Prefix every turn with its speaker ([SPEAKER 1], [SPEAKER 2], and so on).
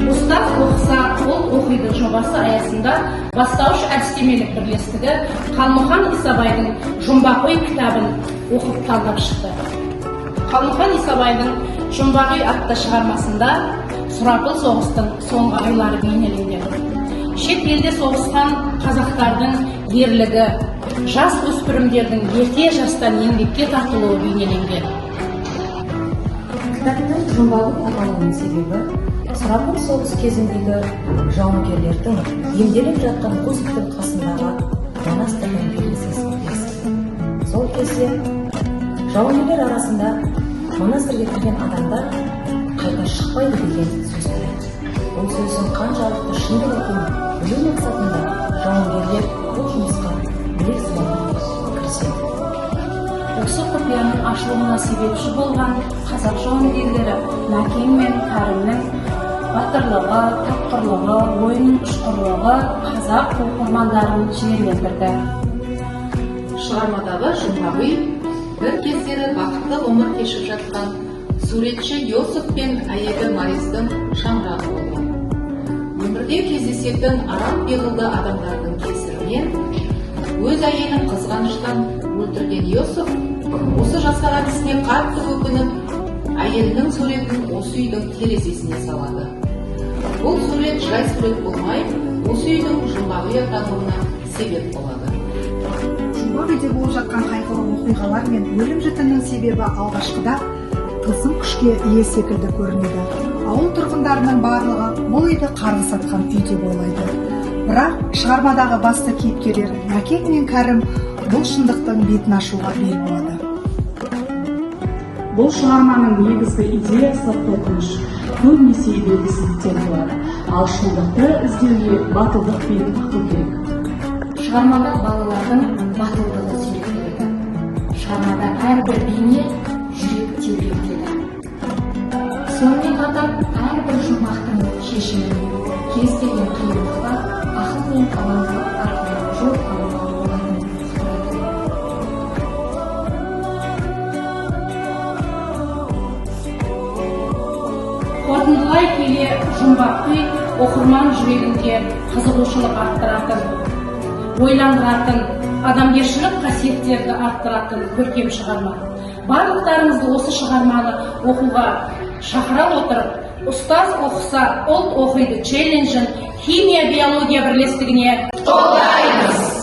[SPEAKER 1] «Ұстаз оқыса, ұлт оқиды» жобасы аясында Бастауыш әдістемелік бірлестігі Қалмұхан Исабайдың «Жұмбақ үй» кітабын оқып, талдап шықты. Қалмұхан Исабайдың «Жұмбақ үй» атты шығармасында сұрапыл соғыстың соңғы айлары бейнеленген. Шет елде соғысқан қазақтардың ерлігі, жас өспірімдердің ерте жастан еңбекке тартылуы бейнеленген.
[SPEAKER 2] Кітаптың «Жұмбақ үй» аталуының себебі сұрапыл соғыс кезіндегі жауынгерлердің емделіп жатқан госпиталь қасындағы монастырьдің белгісі іспеттес. Сол кезде жауынгерлер арасында «монастырьге кірген адамдар қайта шықпайды» деген сөз тарайды. Бұл сөздің қаншалықты шындық екенін білу мақсатында жауынгерлер бұл жұмысқа білек сыбана кіріседі.
[SPEAKER 1] Осы құпияның ашылуына себепші болған қазақ жауынгерлері Мәкең мен Кәрімнің батырлығы, тапқырлығы, ойының ұшқырлығы қазақ оқырмандарын жігерлендірді.
[SPEAKER 3] Шығармадағы жұмбақ үй бір кездері бақытты ғұмыр кешіп жатқан суретші Йосыф пен әйелі Маристің шаңырағы болған. Өмірде кездесетін арам пиғылды адамдардың кесірінен өз әйелін қызғаныштан өлтірген Йосыф осы жасаған ісіне қатты өкініп, әйелінің суретін осы үйдің терезесіне салады. Бұл сурет жай сурет болмай, осы үйдің жұмбақ үй атануына себеп болады.
[SPEAKER 4] Жұмбақ үйде болып жатқан қайғылы оқиғалар мен өлім жітімнің себебі алғашқыда тылсым күшке ие секілді көрінеді. Ауыл тұрғындарының барлығы бұл үйді қарғыс атқан үй деп ойлайды. Бірақ шығармадағы басты кейіпкерлер Мәкең мен Кәрім бұл шындықтың бетін ашуға бел буады.
[SPEAKER 5] Бұл шығарманың негізгі идеясы қорқыныш көбінесе белгісіздіктен туады, ал шындықты іздеуге батылдық пен ақыл керек.
[SPEAKER 2] Шығармада балалардың батылдығы суреттеледі. Шығармада әрбір бейне жүрек тебірентеді. Сонымен қатар әрбір жұмбақтың шешімін, кез келген қиындыққа ақыл мен алаңдылық арқылы жол табуға болатынын ұқтырады.
[SPEAKER 1] Қорытындылай келе, «Жұмбақ үй» оқырман жүрегінде қызығушылық арттыратын, ойландыратын, адамгершілік қасиеттерді арттыратын көркем шығарма. Барлықтарыңызды осы шығарманы оқуға шақыра отырып, «Ұстаз оқыса, ұлт оқиды» челленджін химия биология бірлестігіне қолдаймыз.